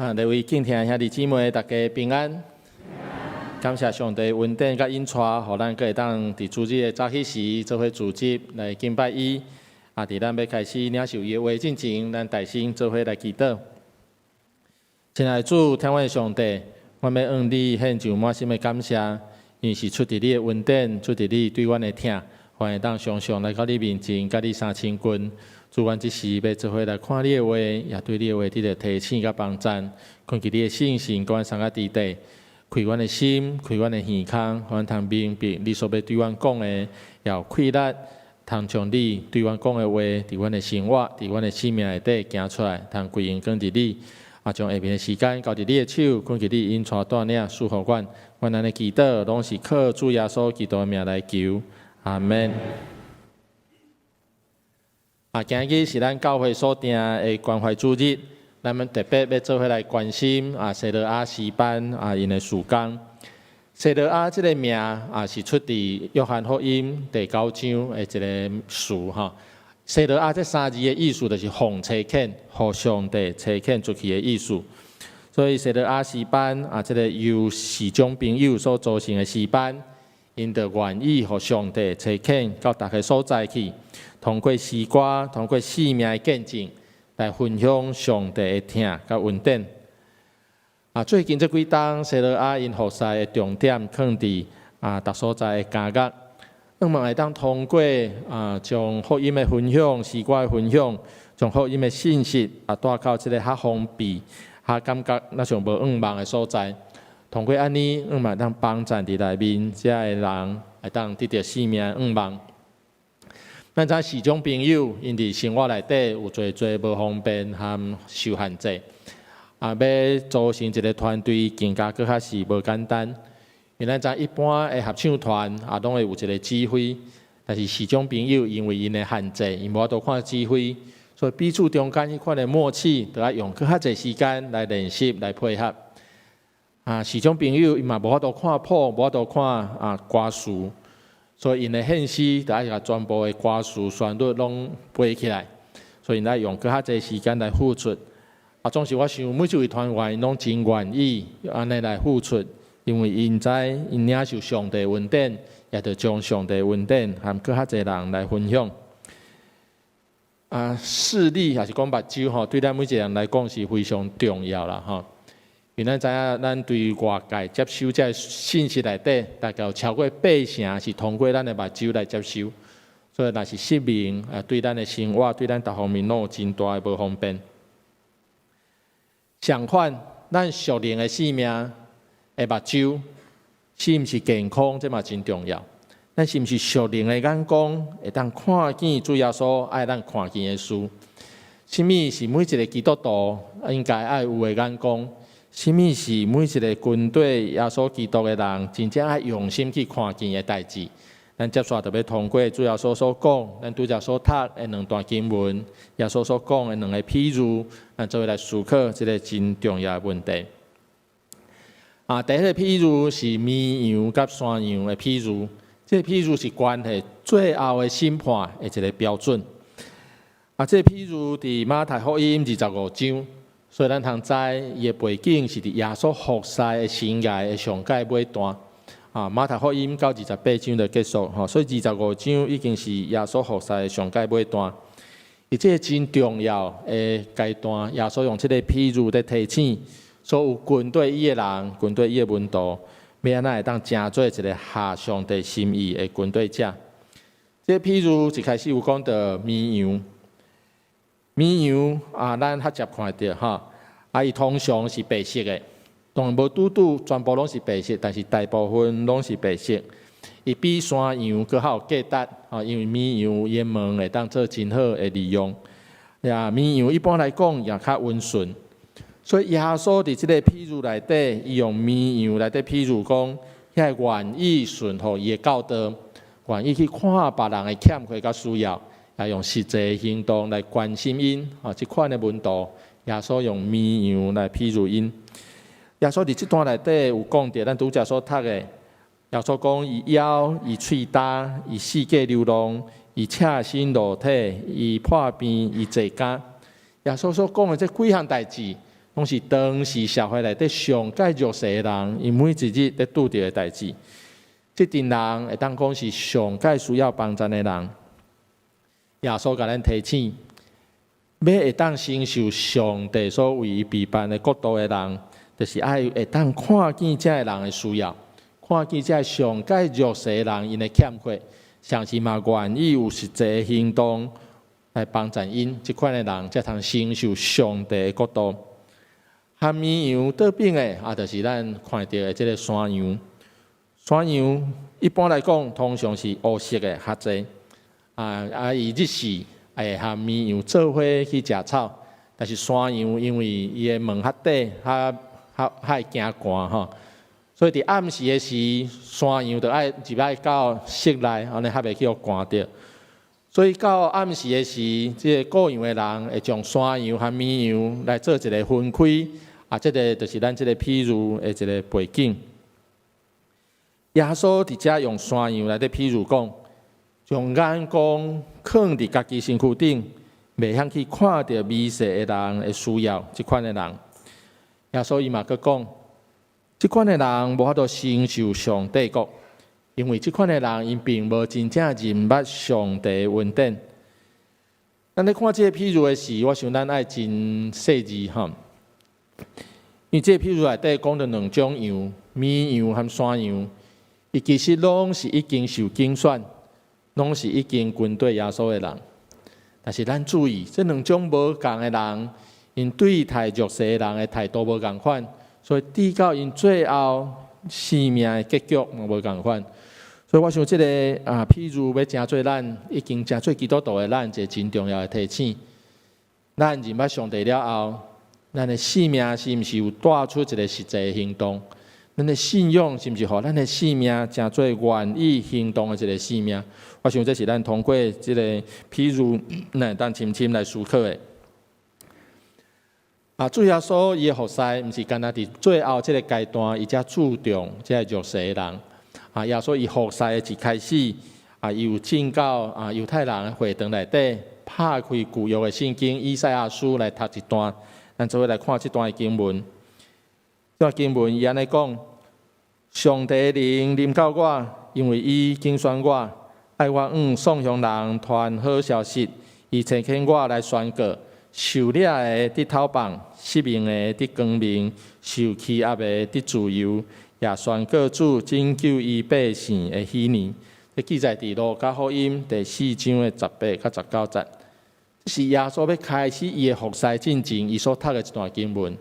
啊，各位敬聽兄弟姊妹，大家平安。感謝上帝恩典佮引帶，予咱閣會當佇主日的早起時做伙聚集來敬拜伊。啊，佇咱欲開始領受伊的話進前，咱大聲做伙來祈禱。親愛的主，疼阮的上帝，阮欲向你獻上滿心的感謝，因為是出佇你的恩典，出佇你對阮的疼，予阮會當常常來到你面前，佮你相親近。主，阮這時欲做伙來看你的話，也對你的話得著提醒佮幫贊，懇求你的聖神佮阮相佮佇底，開阮的心，開阮的耳孔，予阮通明白你所欲對阮講的，也有氣力，通將你對阮講的話，佇阮的生活，佇阮的生命內底行出來，通歸榮光佇你。啊，將下面的時間交佇你的手，懇求你引帶帶領，賜福阮。阮按呢祈禱，攏是靠主耶穌基督的名來求。阿門。啊，今日是咱教會所定的關懷主日，咱們特別欲做伙來關心啊，西羅亞詩班啊，𪜶的事工。西羅亞這个名啊，是出佇約翰福音第九章的一个詞吼。西羅亞這三字的意思，就是奉差遣，予上帝差遣出去的意思。所以西羅亞詩班啊，這个由視障朋友所組成的詩班，𪜶就願意予上帝差遣到逐个所在去，通過詩歌，通過生命的見證，來分享上帝的疼佮恩典。啊，最近這幾冬，西羅亞𪜶服侍的重點囥佇啊，逐所在的監獄，向望會當通過啊，將福音的分享、詩歌的分享，將福音的信息啊，帶到這个較封閉、較感覺若像無向望的所在。通過按呢，向望當幫贊佇內面遮的人，會當得著生命向望。咱知視障朋友，𪜶佇生活內底有濟濟無方便和受限制，啊，欲組成一个團隊，更加閣較是無簡單。因為咱知一般的合唱團啊，攏會有一个指揮，但是視障朋友因為𪜶的限制，𪜶無法度看指揮，所以彼此中間彼款的默契，著愛用閣較濟時間來練習、來配合。啊，視障朋友伊嘛無法度看譜，無法度看啊歌詞。所以𪜶的獻詩，著愛共全部的歌詞旋律攏背起來，所以𪜶愛用閣較濟時間來付出。啊，總是我想每一位團員攏真願意按呢來付出，因為𪜶知𪜶領受上帝恩典，也著將上帝恩典和閣較濟人來分享。啊，視力抑是講目睭吼，對咱每一个人來講是非常重要啦吼。因為咱知影，咱對外界接收這个信息內底，大概有超過八成是通過咱的目睭來接收，所以若是失明，啊，對咱的生活，對咱逐方面攏有真大的無方便。相反，咱屬靈的生命的目睭是毋是健康，這嘛真重要。咱是毋是屬靈的眼光，會當看見主耶穌愛咱看見的事？啥物是每一个基督徒應該愛有的眼光？啥物是每一个跟隨耶穌基督的人，真正愛用心去看見的代誌？咱接續就欲通過主耶穌所講，咱拄才所讀的兩段經文，耶穌所講的兩个譬喻，咱做伙來思考這个真重要的問題。啊，第一个譬喻是綿羊佮山羊的譬喻，這个譬喻是關係最後的審判的一个標準。啊，這个譬喻佇馬太福音二十五章。所以咱通知伊的背景是佇耶穌服侍的生涯的上蓋尾段。啊，馬太福音到二十八章就結束，吼，所以二十五章已經是耶穌服侍的上蓋尾段。佇這个真重要的階段，耶穌用這个譬喻咧提醒所有跟隨伊的人，跟隨伊的門徒，欲按怎會當成做一个合上帝心意的跟隨者。這个譬喻一開始有講著綿羊。綿羊啊，咱較捷看著吼，啊，伊通常是白色的，當然無拄拄全部攏是白色，但是大部分攏是白色。伊比山羊閣較有價值，吼，因為綿羊伊的毛會當做真好的利用。呀，綿羊一般來講也較溫順，所以耶穌佇這个譬喻內底，伊用綿羊來咧譬喻講，遐个願意順服伊的教導，願意去看別人的欠缺佮需要，來用實際行動來關心𪜶，啊，這款的門徒，耶穌用綿羊來譬喻𪜶。耶穌佇這段內底有講著，咱拄才所讀的，耶穌講伊枵，伊喙焦，伊四界流浪，伊赤身露體，伊破病，伊坐監。耶穌所講的這幾項代誌，攏是當時社會內底上蓋弱勢的人，𪜶每一日咧拄著的代誌。這陣人會當講是上蓋需要幫贊的人。耶穌共咱提醒，欲會當承受上帝所為伊備辦的國度的人，就是愛會當看見這个人的需要，看見這个上蓋弱勢的人𪜶的欠缺，同時嘛願意有實際的行動來幫贊𪜶這款的人，才通承受上帝的國度。和綿羊對比的，啊，就是咱看著的這个山羊。山羊一般來講，通常是烏色的較濟。啊啊！伊日時會和綿羊做伙去食草，但是山羊因為伊的毛較短，較較較會驚寒吼，所以佇暗時的時，山羊就愛入來到室內，按呢較袂去予寒著。所以到暗時的時，這个顧羊的人會將山羊和綿羊來做一个分開，啊，這个就是咱這个譬喻的一个背景。耶穌佇遮用山羊來咧譬喻講，將眼光囥佇家己身軀頂，袂曉去看著微細的人的需要，這款的人。耶穌伊嘛閣講，這款的人無法度承受上帝國，因為這款的人𪜶並無真正認捌上帝的恩典。咱咧看這个譬喻的時，我想咱愛真細緻吼，因為這个譬喻內底講著兩種羊，綿羊和山羊，伊其實攏是已經受揀選，攏是已經跟綴耶穌的人，但是咱注意，這兩種無仝的人，𪜶對待弱勢的人的態度無仝款，所以直到𪜶最後生命的結局嘛無仝款。所以我想這个啊，譬喻欲成做咱已經成做基督徒的咱一个真重要的提醒。咱認捌上帝了後，咱的生命是毋是有帶出一个實際的行動？咱的信仰是毋是予咱的生命成做願意行動的一个生命？我想這是咱通過這个譬喻，咱會當深深來思考的。啊，主耶穌伊的服侍，毋是干焦佇最後這个階段，伊才注重這个弱勢的人。啊，耶穌伊服侍的一開始，啊，伊有進到啊猶太人的會堂內底，拍開舊約的聖經以賽亞書來讀一段。咱做伙來看這段的經文。這段經文伊按呢講：上帝的靈臨到我，因為伊揀選我，愛我向喪鄉人傳好消息。伊差遣我來宣告，受掠的得透放，失明的得光明，受欺壓的得自由，也宣告主拯救伊百姓的禧年。這記載佇路加福音第四章的18佮19節。這是耶穌欲開始伊的服侍進前，伊所讀的一段經文。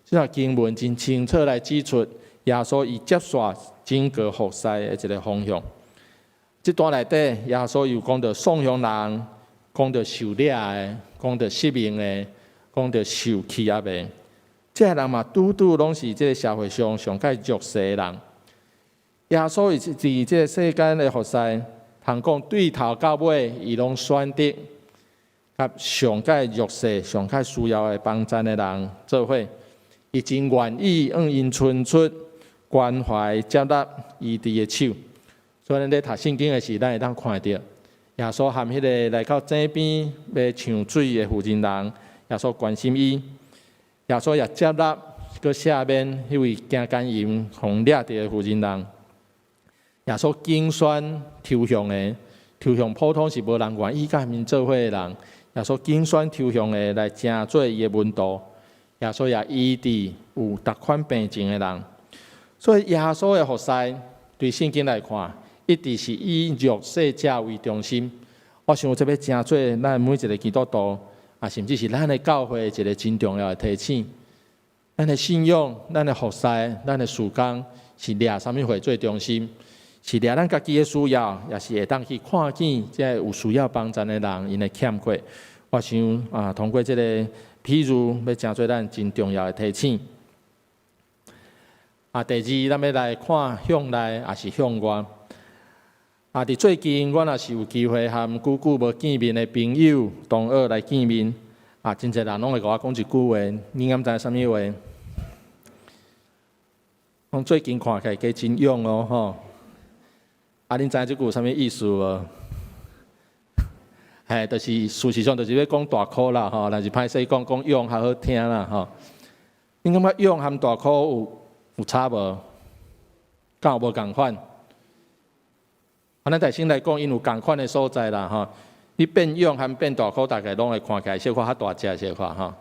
這段經文真清楚來指出耶穌伊接續整個服侍的一个方向。這段內底，耶穌又講著喪鄉人，講著受掠的，講著失明的，講著受欺壓的。這个人嘛，拄拄攏是這个社會上上蓋弱勢的人。耶穌伊佇這个世間的服侍，通講對頭到尾，伊攏選擇佮上蓋弱勢、上蓋需要的幫贊的人做伙。伊真願意向𪜶伸出關懷、接納醫治的手。所以咱咧讀聖經的時，咱會當看著耶穌和彼个來到井邊欲搶水的婦人人，耶穌關心伊，耶穌也接納閣赦免彼位行姦淫予掠著的婦人人。耶穌揀選抽象的，抽象普通是無人願意佮𪜶做伙的人。耶穌揀選抽象的來成做伊的門徒。耶穌也醫治有逐款病症的人。所以耶穌的服侍，對聖經來看，一直是以弱勢者為中心。我想這欲成做咱每一个基督徒，啊，甚至是咱的教會一个真重要的提醒。咱的信仰、咱的服侍、咱的事工，是掠啥物貨做中心？是掠咱家己的需要，抑是會當去看見這个有需要幫贊的人𪜶的欠缺？我想啊，通過這个譬喻，欲成做咱真重要的提醒。啊，第二，咱欲來看向內，抑是向外。啊，佇最近，我若是有機會和久久無見面的朋友同學來見面，啊，真濟人攏會共我講一句話，你敢知啥物話？講最近看起來加真勇哦，吼！啊，恁知影這句有啥物意思無？嘿，就是事實上就是欲講大箍啦，吼，但是歹勢講講勇較好聽啦，吼。你感覺蛹和大顆有差無？敢有無仝款？啊，咱台先來講，𪜶有仝款的所在啦，吼。你變蛹和變大顆，大概攏會看起來小可較大隻小可吼。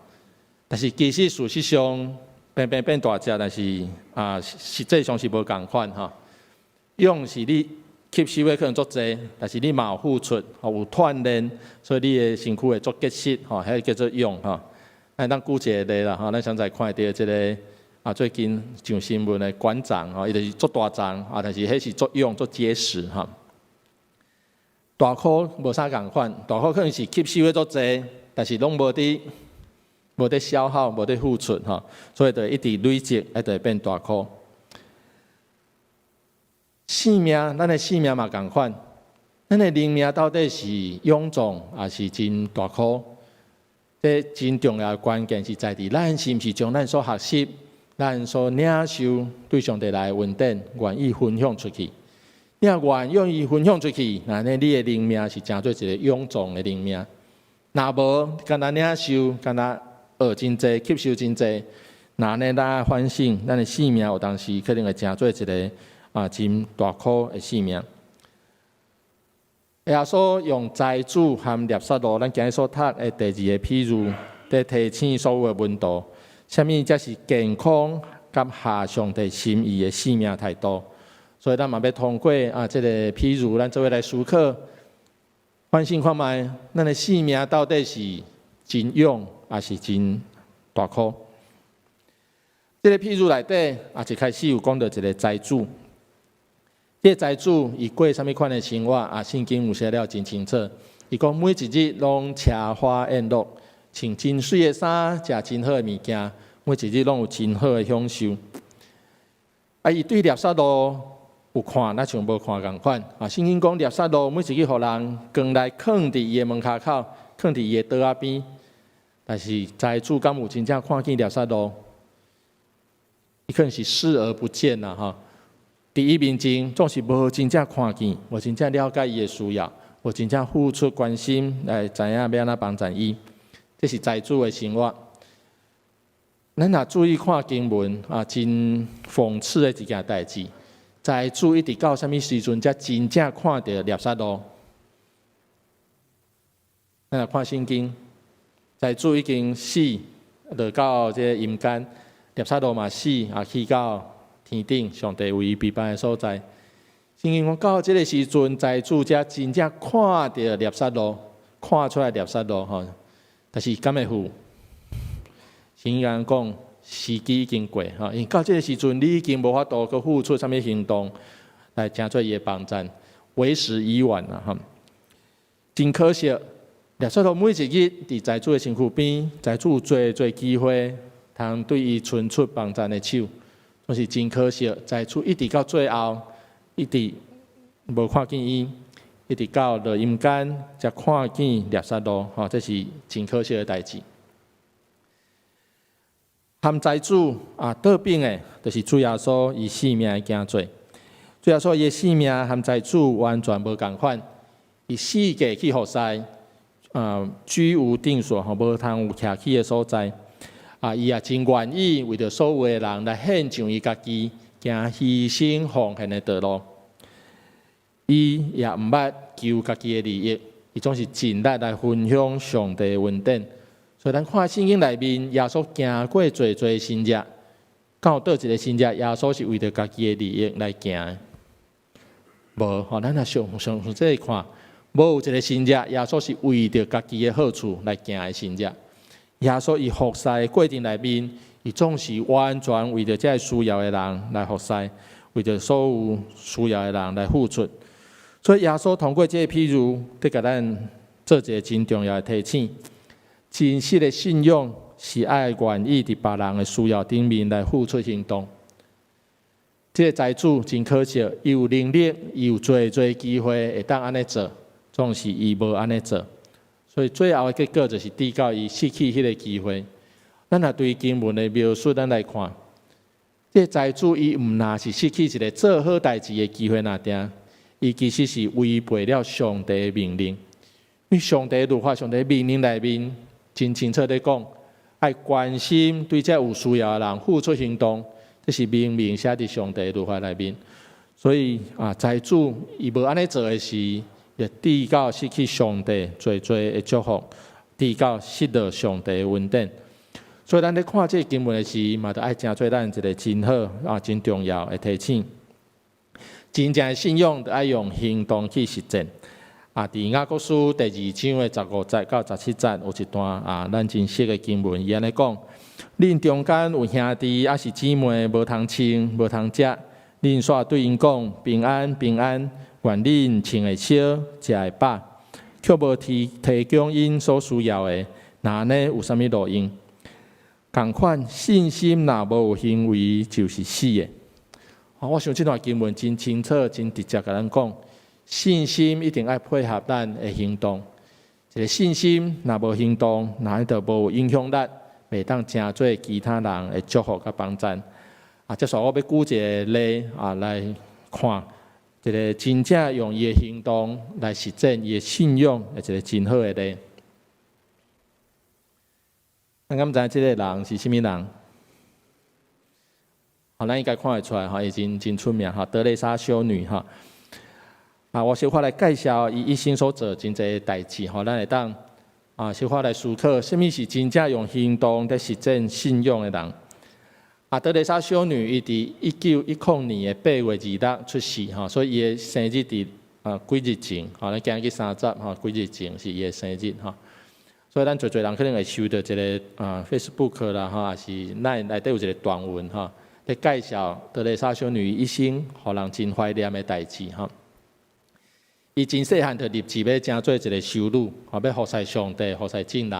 但是其實事實上，變變變大隻，但是啊，實際上是無仝款吼。蛹是你吸收的可能足濟，但是你嘛有付出，吼有鍛鍊，所以你的身軀會足結實，吼，彼個叫做蛹吼。咱當舉一個例啦，吼，咱上載看著這个啊，最近上新聞的館長吼，伊就是足大隻啊，但是彼是足勇足結實吼。大顆無啥仝款，大顆可能是吸收的足濟，但是攏無佇消耗，無佇付出吼，所以就一直累積，一直變大顆。性命，咱的性命嘛仝款，咱的靈命到底是臃腫，抑是真大顆？這真重要的關鍵是在佇咱是毋是將咱所學習、咱所領受對上帝來的恩典，願意分享出去。你若願意分享出去，那呢你的靈命是成做一個臃腫的靈命。若無，干焦領受，干焦學真濟，吸收真濟，那呢咱反省，咱的性命有當時可能會成做一个啊真大顆的性命。耶穌用財主和拿撒勒，咱今日所讀的第二个譬喻，佇提醒所有的門徒，啥物才是健康佮合上帝心意的生命態度。所以咱嘛欲通過啊，這个譬喻，咱做伙來思考，反省看覓，咱的生命到底是真勇，抑是真大顆？這个譬喻內底啊，一開始有講著一个財主。這个財主伊過啥物款的生活啊？聖經有寫了真清楚。伊講每一日攏奢華宴樂，穿真媠的衫，食真好的物件，每一日攏有真好的享受。啊，伊對拿撒路有看，若像無看仝款。啊，聖經講拿撒路每一日予人扛來囥佇伊的門跤口，囥佇伊的桌仔邊。但是財主敢有真正看見拿撒路？伊可能是視而不見啦，吼。佇伊面前總是無真正看見，無真正了解伊的需要，無真正付出關心來知影欲按怎幫贊伊。這是財主的生活。咱若注意看經文啊，真諷刺的一件代誌。財主一直到啥物時陣才真正看著拿撒路？咱來看聖經，財主已經死，落到這个陰間，拿撒路嘛死，啊去到天頂，上帝為伊備辦的所在。聖經講到這个時陣，財主才真正看著拿撒路，看出來拿撒路吼，但是敢會赴？聖經講時機已經過吼，因為到這个時陣，你已經無法度閣付出啥物行動來成做伊的幫贊，為時已晚啦吼。真可惜，拿撒路每一日佇財主的身軀邊，財主有濟濟機會，通對伊伸出幫贊的手。總是真可惜，財主一直到最後，一直無看見伊，一直到落陰間才看見拿撒路，吼，這是真可惜的代誌。和財主啊倒反的，就是主耶穌伊生命的行做。主耶穌伊的生命和財主完全無仝款，伊四界去服侍，啊，居無定所，吼，無通有徛起的所在。啊，伊也真願意為著所有的人來獻上伊家己，行犧牲奉獻的道路。伊也毋捌求家己的利益，伊總是盡力來分享上帝的恩典。所以，咱看聖經內面，耶穌行過濟濟神跡，敢有佗一个神跡，耶穌是為著家己的利益來行的？無吼，咱若詳詳細看，無有一个神跡，耶穌是為著家己的好處來行的神跡。耶穌伊服侍的過程內面，伊總是完全為著這个需要的人來服侍，為著所有需要的人來付出。所以耶穌通過這个譬喻，佇共咱做一个真重要的提醒：真實的信仰是愛願意佇別人的需要頂面來付出行動。這个財主真可惜，伊有能力，伊有濟濟機會會當按呢做，總是伊無按呢做。所以最後的結果就是致到伊失去彼个機會。咱若對經文的描述，咱來看，這个財主伊毋但是失去一个做好代誌的機會，爾定，伊其實是違背了上帝的命令。因為上帝律法、上帝命令內面真清楚咧講，愛關心對這有需要的人付出行動，這是明明寫佇上帝律法內面。所以啊，財主伊無按呢做的時，會致到失去上帝濟濟的祝福，致到失落上帝的恩典。所以咱咧看這个經文的時，嘛著愛成做咱一个真好啊、真重要的提醒。真正的信仰，著愛用行動去實踐。啊，佇雅各書第二章的15節到17節有一段啊，咱真熟的經文，伊按呢講：恁中間有兄弟抑是姊妹無通穿、無通食，恁煞對𪜶講平安平安，願恁穿會燒，食會飽，卻無提提供𪜶所需要的，那按呢有啥物路用？仝款信心若無有行為，就是死的。我想這段經文真清楚、真直接，共咱講，信心一定愛配合咱的行動。一个信心若無行動，那就無影響力，袂當成做其他人的祝福佮幫贊。啊，這煞我欲舉一个例啊來看，一个真正用伊的行動來實踐伊的信仰的一个真好的例。咱敢知這个人是啥物人？好，咱應該看會出來吼，伊真真出名吼，德蕾莎修女吼。啊，我小可來介紹伊一生所做真濟代誌吼，咱會當啊小可來思考，啥物是真正用行動佇實踐信仰的人。啊，德蕾莎修女伊佇1910年的8月26出世吼，所以伊的生日佇啊幾日前，吼，咱今日30吼，幾日前是伊的生日吼。所以咱濟濟人可能會收到一个啊 Facebook 啦吼，抑是 LINE 內底有一个短文吼，咧介紹德蕾莎修女一生予人真懷念的代誌吼。伊真細漢就立志欲成做一个修女，吼，欲服侍上帝，服侍眾人。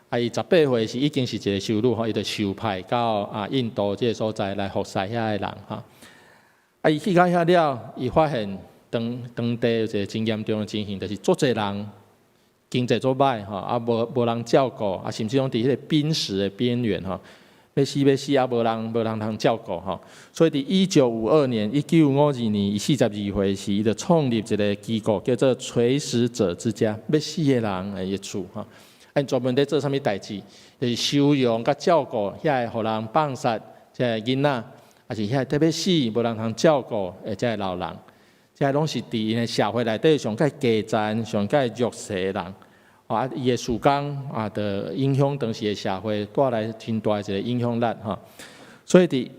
啊，伊18歲時已經是一个修女，吼，伊就受派到啊印度這个所在來服侍遐个人，吼。啊，伊去到遐了，伊發現當當地有一个真嚴重的情形，就是足濟人經濟足䆀，吼，啊無無人照顧，啊甚至講佇彼个瀕死的邊緣，吼，欲死欲死啊，無人無人通照顧，吼。所以佇1952年，1952年，伊42歲時，伊就創立一个機構，叫做垂死者之家，欲死的人的厝，吼。啊，𪜶專門佇做啥物代誌？就是收容佮照顧遐个予人放殺這个囡仔，抑是遐个欲死無人通照顧的這个老人，這攏是佇𪜶的社會內底上蓋低層、上蓋弱勢的人。啊，伊的事工啊，就影響當時的社會，帶來真大一个影響力吼。所以佇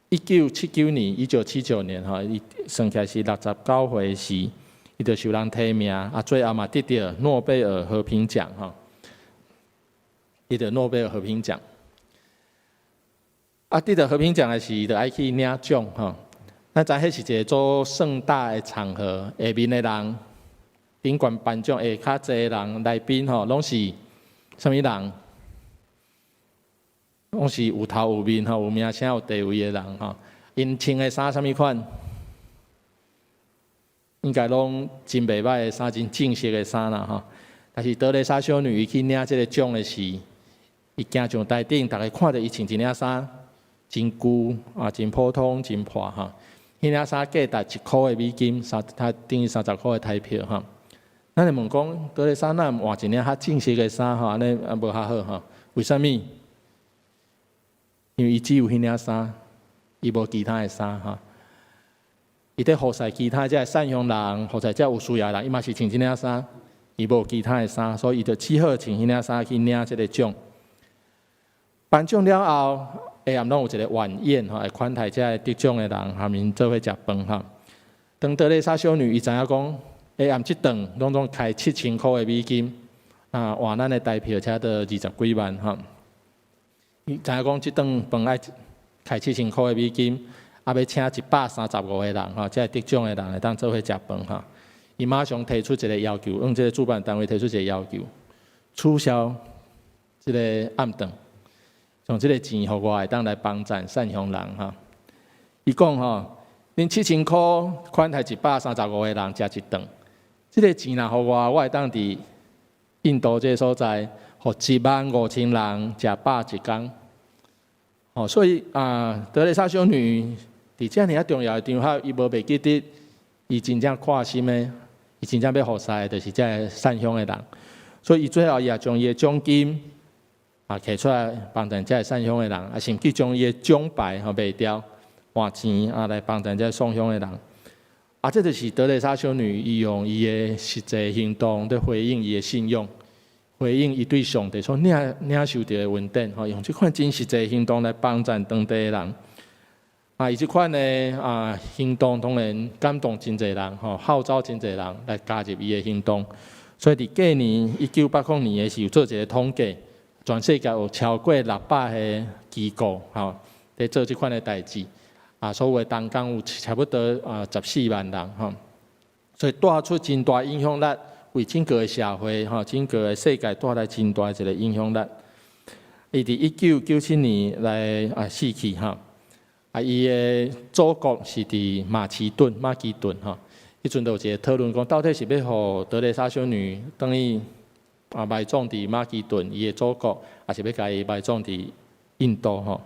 1979年，1979年吼，伊算起來是69歲時，伊就受人提名，啊，最後嘛得著諾貝爾和平獎吼。得著諾貝爾和平獎。啊，得著和平獎的時，伊就愛去領獎吼。咱知彼是一个足盛大的場合，下面的人，頂懸頒獎下跤坐的人來賓吼，攏是啥物人？攏是有頭有面吼，有名聲有地位的人吼。𪜶穿的衫啥物款？應該攏真袂䆀的衫，真正式的衫啦吼。但是德蕾莎修女伊去領這个獎的時，伊行上台頂，逐家看著伊穿一領衫，真舊啊，真普通，真破吼。彼領衫價值1箍的美金，三他等於30箍的台票吼。咱會問講，德蕾莎若毋換一領較正式的衫吼，按呢啊無較好吼？為啥物？因為伊只有彼領衫，伊無其他的衫吼。伊佇服侍其他這个善鄉人，服侍這有需要的人，伊嘛是穿這領衫，伊無其他的衫，所以伊就只好穿彼領衫去領這个獎。頒獎了後，下暗攏有一个晚宴吼，會款待這个得獎的人，含𪜶做伙食飯吼。當德蕾莎修女伊知影講，下暗這頓攏總開7000箍的美金，啊，換咱的台票差不多20幾萬吼。伊知影講這頓飯愛開七千箍的美金，啊，欲請135個人吼，這个得獎的人會當做伙食飯吼。伊馬上提出一个要求，向這个主辦單位提出一个要求，取消這个暗頓，將這个錢予我會當來幫贊善鄉人吼。伊講吼，恁七千箍款待135個人食一頓，這个錢若予我，我會當佇印度這个所在，予1萬5千人食飽一工。哦，所以啊，德蕾莎修女佇遮爾仔重要的場合，伊無袂記得，伊真正掛心的，伊真正欲服侍的，就是這个善鄉的人。所以伊最後伊也將伊的獎金啊，提出來幫贊這个散凶的人，啊，甚至將伊的獎牌吼賣掉換錢啊，來幫贊這个送凶的人。啊，這就是德蕾莎修女伊用伊的實際行動咧回應伊的信仰，回應伊對上帝所領領受著的恩典，吼，用這款真實際行動來幫贊當地的人。啊，伊這款的啊行動當然感動真濟人，吼，號召真濟人來加入伊的行動。所以佇隔年1980年的時候，做一個統計，全世界有超過600個機構，吼，佇做這款的代誌。啊，所有的同工有差不多啊14萬人，吼。所以帶出真大影響力，為整個的社會，吼，整個的世界帶來真大一個影響力。伊佇1997年來啊死去，吼。啊，伊的祖國是佇馬其頓，馬其頓吼。彼陣就有一個討論講，到底是欲予德蕾莎修女轉去啊埋葬佇馬其頓伊的祖國，抑是欲共伊埋葬佇印度吼？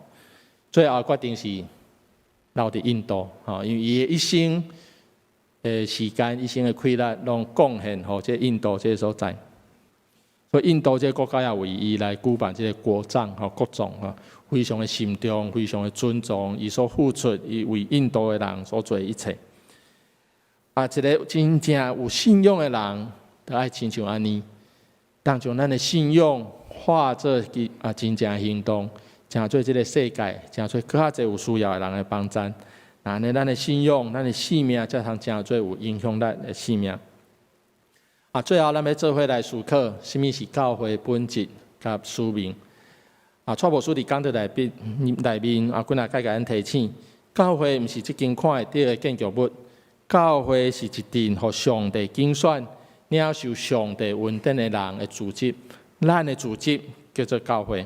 最後決定是留佇印度吼，因為伊的一生的時間、一生的氣力，攏貢獻予這印度這个所在。所以印度這個國家也為伊來舉辦這個國葬吼，國葬吼，非常的慎重，非常的尊重伊所付出，伊為印度的人所做的一切。啊，一個真正有信仰的人，就愛親像按呢，當將咱的信仰化做啊真正行動，成做這个世界，成做閣較濟有需要的人的幫贊。按呢，咱的信仰、咱的生命，才通成做有影響力的生命。啊，最後咱欲做伙來思考，啥物是教會本質佮使命。啊，蔡牧師佇講道內邊內面啊，幾若擺共咱提醒，教會毋是這間看會著的建築物，教會是一陣予上帝揀選、領受上帝恩典的人的組織。咱的組織叫做教會。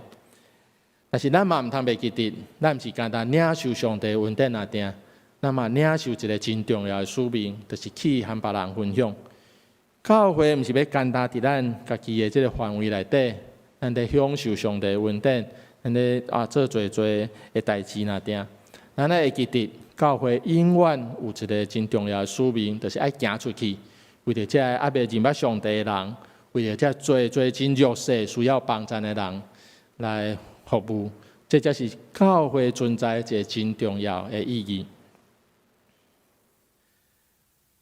但是咱嘛毋通袂記得，咱毋是干焦領受上帝恩典爾定，咱嘛領受一個真重要的使命，就是去和別人分享。教會毋是欲干焦佇咱家己的這个範圍內底，咱咧享受上帝恩典，咱咧啊做濟濟的代誌爾定。咱愛會記得，教會永遠有一個真重要的使命，就是愛行出去，為著這个猶未認捌上帝的人，為著這濟濟真弱勢需要幫贊的人來服務，這才是教會存在一個真重要的意義。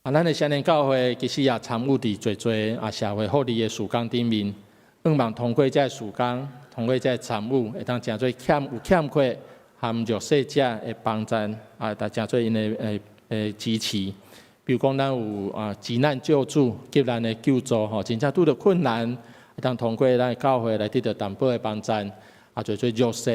啊，咱的雙連教會其實也參與佇濟濟啊社會福利的事工頂面，向望通過這个事工，通過這个參與，會當成做欠有欠缺含弱勢者的幫贊，啊，來成做𪜶的的的支持。比如講，咱有啊急難救助、急難的救助，吼，真正拄著困難，會當通過咱的教會來得著淡薄的幫贊。啊，濟濟弱勢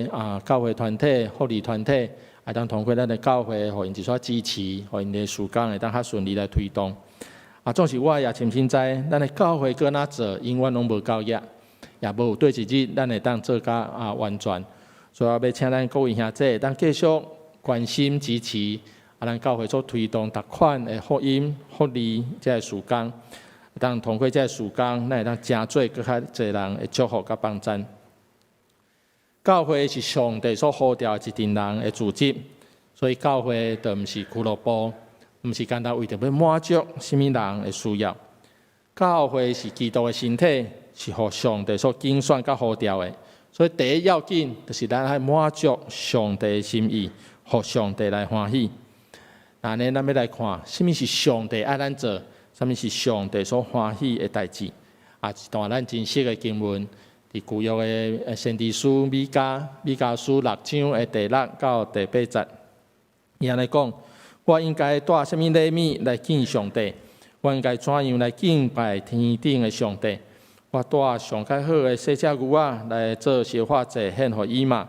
的啊教會團體、福利團體，會當通過咱的教會，予𪜶一撮支持，予𪜶的事工會當較順利來推動。啊，總是我也深深知，咱的教會閣哪做，永遠攏無夠額，也無有佗一日咱會當做甲啊完全。所以我欲請咱各位兄弟，當繼續關心支持啊，咱教會所推動逐款的福音福利這个事工，當通過這个事工，咱會當成做閣較濟人的祝福佮幫贊。教會是上帝所呼召的一陣人的組織，所以教會就毋是俱樂部，毋是干焦為著欲滿足啥物人的需要。教會是基督的身體，是予上帝所揀選佮呼召的。所以第一要緊就是咱愛滿足上帝的心意，予上帝來歡喜。按呢，咱欲來看，啥物是上帝愛咱做，啥物是上帝所歡喜的代誌。啊，一段咱真熟的經文，佇舊約的先知書米迦，米迦書六章的第六到第八節，伊按呢講：我應該帶啥物禮物來見上帝？我應該怎樣來敬拜天頂的上帝？我帶上較好的細隻牛仔來做燒化祭獻予伊嗎？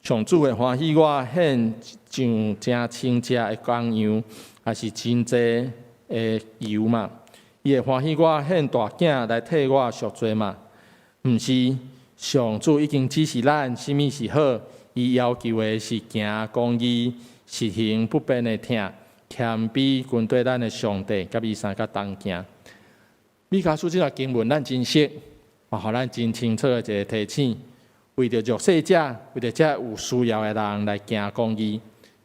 上主會歡喜我獻上誠清淨的公羊，抑是真濟的油嗎？伊會歡喜我獻大囝來替我贖罪嗎？毋是，上主已經指示咱啥物是好，伊要求的是行公義、實行不變的疼，謙卑跟綴咱的上帝，佮伊相佮同行。米迦書這段經文咱真熟，嘛，予咱真清楚的一個提醒：為著弱勢者，為著這有需要的人來行公義，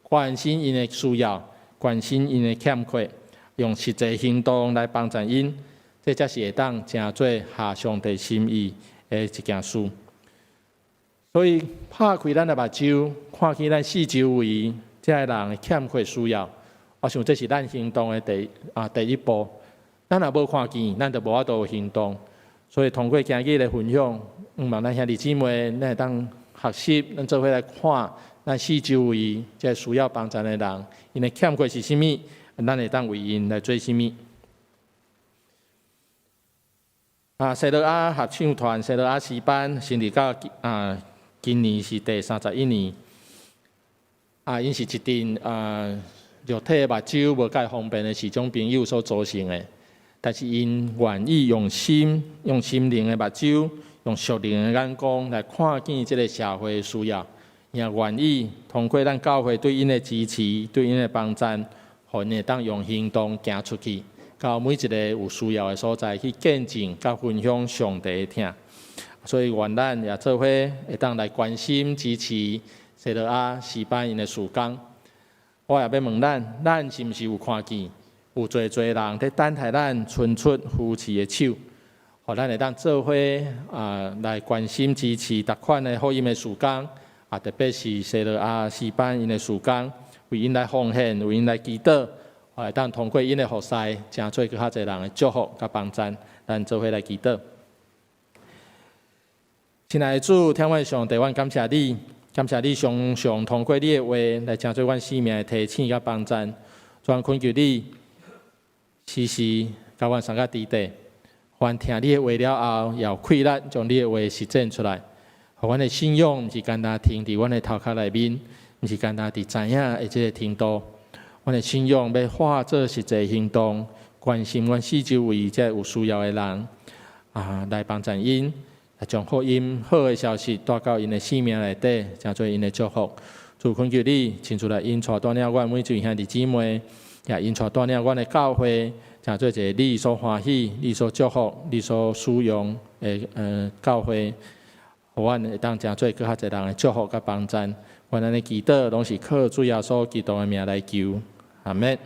關心𪜶的需要，關心𪜶的欠缺，用實際行動來幫助𪜶，這才是會當成做合上帝心意的一件事。所以拍開咱的目睭，看見咱四周圍這个人的欠缺需要，我想這是咱行動的第一步。咱若無看見，咱就無法度行動。所以通過今日的分享，向望咱兄弟姊妹，咱會當學習，咱做伙來看咱四周圍這需要幫助的人，𪜶的欠缺是啥物，咱會當為𪜶來做啥物。西羅亞合唱團、西羅亞詩班成立到今年是第31年。𪜶是一陣肉體目睭無蓋方便的視障朋友所組成的，但是𪜶願意用心、用心靈的目睭、用屬靈的眼光來看見這个社會的需要，也願意通過咱教會對𪜶的支持、對𪜶的幫贊，予𪜶會當用行動行出去，到每一个有需要的所在去見證、佮分享上帝的疼。所以願咱也做伙會當來關心、支持西羅亞詩班𪜶的事工。我也欲問咱，咱是毋是有看見有濟濟人佇等待咱伸出扶持的手，予咱會當做伙來關心支持逐款的福音的事工，特別是西羅亞詩班𪜶的事工，為𪜶來奉獻，為𪜶來祈禱，會當通過𪜶的服侍，成做閣較濟人的祝福佮幫贊。咱做伙來祈禱。親愛的主，疼阮的上帝，阮感謝你，感謝你常常通過你的話來成做阮生命的提醒佮幫贊。主，懇求你時時共阮相佮佇底，阮聽你的話了後，也有氣力將你的話實踐出來。予阮的信仰毋是干焦停佇阮的頭殼內面，毋是干焦佇知影的這个程度。阮的信仰欲化做實際行動，關心阮四周圍這有需要的人，來幫贊𪜶，來將福音好的消息帶到𪜶的生命內底，成做𪜶的祝福。主，懇求你親自來引帶帶領阮每一位兄弟姊妹，也引帶帶領阮的教會，成做一个你所歡喜、你所祝福、你所使用的教會，予阮會當成做閣較濟人的祝福佮幫贊。阮按呢祈禱，攏是靠主耶穌基督的名來求，阿們。